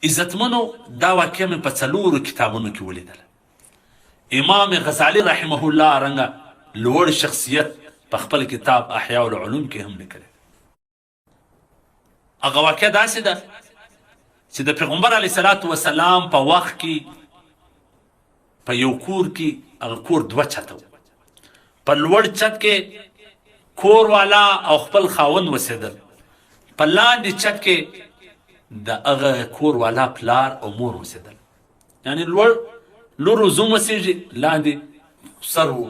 عزتمنو، دا واقعه مې په څلورو کتابونو کې ولیدله. امام غزالی رحمه الله رنګه لوړ شخصیت په خپل کتاب احیاء العلوم کې هم لیکلی. هغه واقعه داسې ده چې د پیغمبر علیه الصلاة والسلام په وخت کې په یو کور کې، هغه کور دوه چته و، په لوړ چت کې کور والا او خپل خاوند وسېدل، په لاندې چت کې د هغه کور والا پلار او مور وسېدل. یعنی لوړ لور زوم وسېږي، لاندې سر و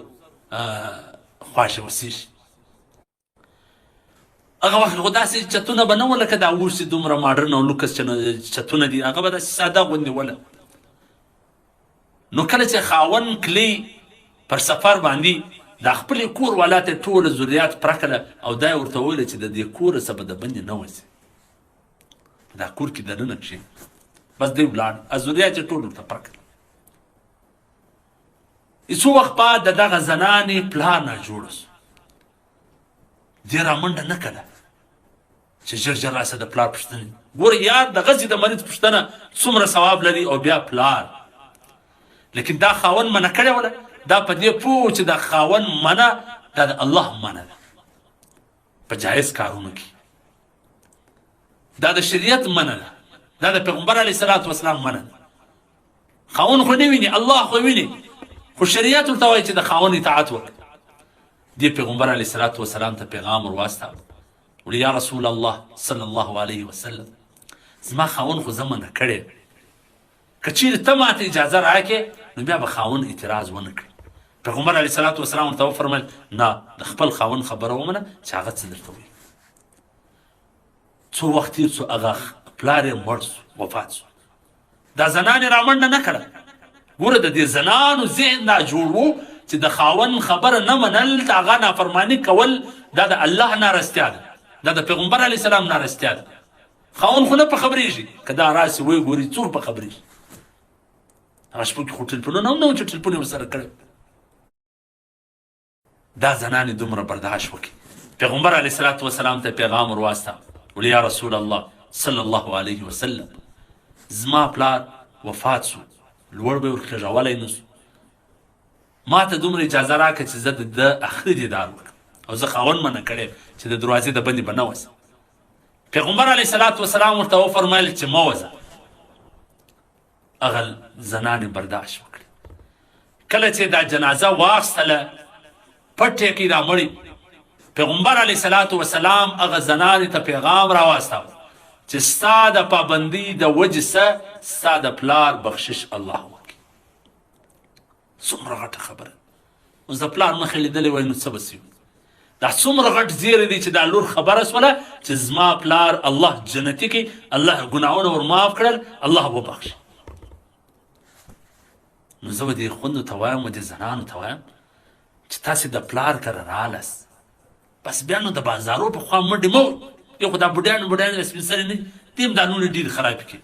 خواښې وسېږي. هغه وخت خو داسې چتونه به نه وو لکه دا اوس چې دومره ماډرن او لوکس چتونه دي، هغه به داسې ساده غوندې وله. نو کله چې خاوند کلی پر سفر باندې، دا خپلې کور والا ته ټوله ذریات پرکړه او دا یې ورته وویل چې د دې کوره څه به د بندې نه وځي، دا کور کې دننه کښېني. بس دی ولاړ، ذریات یې ټول ورته پرکړه. څو وخت بعد د دغه زنانې پلار نه جوړ سو، دې رامنډه نه کړه چې ژر ژر راسه د پلار پوښتنې. ګوره یار، د غزې د مریض پوښتنه څومره ثواب لري او بیا پلار. لیکن دا خاوند منع کړی وله، دا په دې پوه چې دا خاوند منع دا د الله منع ده په جایز کارونو کې، دا د شریعت منع ده، دا د پیغمبر علیه الصلاة والسلام منع ده. خاوند خو نه ویني، الله خو ویني، خو شریعت ورته وایي چې د خاوند اطاعت وکړه. دې پیغمبر علیه الصلاة والسلام ته پیغام ور واستاوه، ویل یا رسول الله صلی الله علیه وسلم، زما خاوند خو زه منع کړی، که چیرې ته ماته اجازه راکړې نو بیا به خاوند اعتراض ونه کړي. پیغمبر علیه الصلاة والسلام ورته وفرمیل نه، د خپل خاوند خبره ومنه چې هغه څه درته وایي. څو وخت تېر سو، هغه پلار یې مړ سو، وفات سو. دا زنانې رامنډه نه کړه. ګوره د دې زنانو ذهن دا جوړ وو چې د خاوند خبره نه منل، د هغه نافرماني کول، دا د الله نارستیا ده، دا د پیغمبر علیه السلام نارستیا ده. خاوند خو نه په خبرېږي، که دا راسي ویې ګوري څوک په خبرېږي؟ هغه شپو کې خو ټلفونونه هم نه وو چې ټلفون یې ورسره کړی. دا زنانې دومره برداشت وکړي. پیغمبر علیه الصلاة والسلام ته پیغام ور واستاوه، ویل یا رسول الله صلی الله علیه وسلم، زما پلار وفات سو، لوړ به یې ورخېژولی نه سو، ما ته دومره اجازه راکړه چې زه د ده اخري دیدار وکړم، او زه خاوند منع کړی چې د دروازې د بندې به نه وځم. پیغمبر علیه الصلاة والسلام ورته وفرمایل چې مه وځه. هغه زنانې برداشت وکړي. کله چې دا جنازه واخستله پټه کې دا مړی، پیغمبر علیه الصلاة والسلام هغه زنانې ته پیغام راواستاوه چې ستا د پابندۍ د وجې سه ستا د پلار بخشش الله وکړي. څومره غټه خبره! اوس د پلار مخې لیدلی وای نو څه به سي؟ دا څومره غټ زیری دی چې دا لور خبره سوله چې زما پلار الله جنتي کړي، الله ګناهونه ور معاف کړل، الله وبخښي. نو زه به دې خوندو ته وایم، دې زنانو ته وایم چې تاسې د پلار کره رالس، بس بیا نو د بازارو په خوا منډې مه وهئ. یو خو دا بوډیان بوډیان سپین سرې نه دي، هم دا نورې ډېرې خرابې کړي.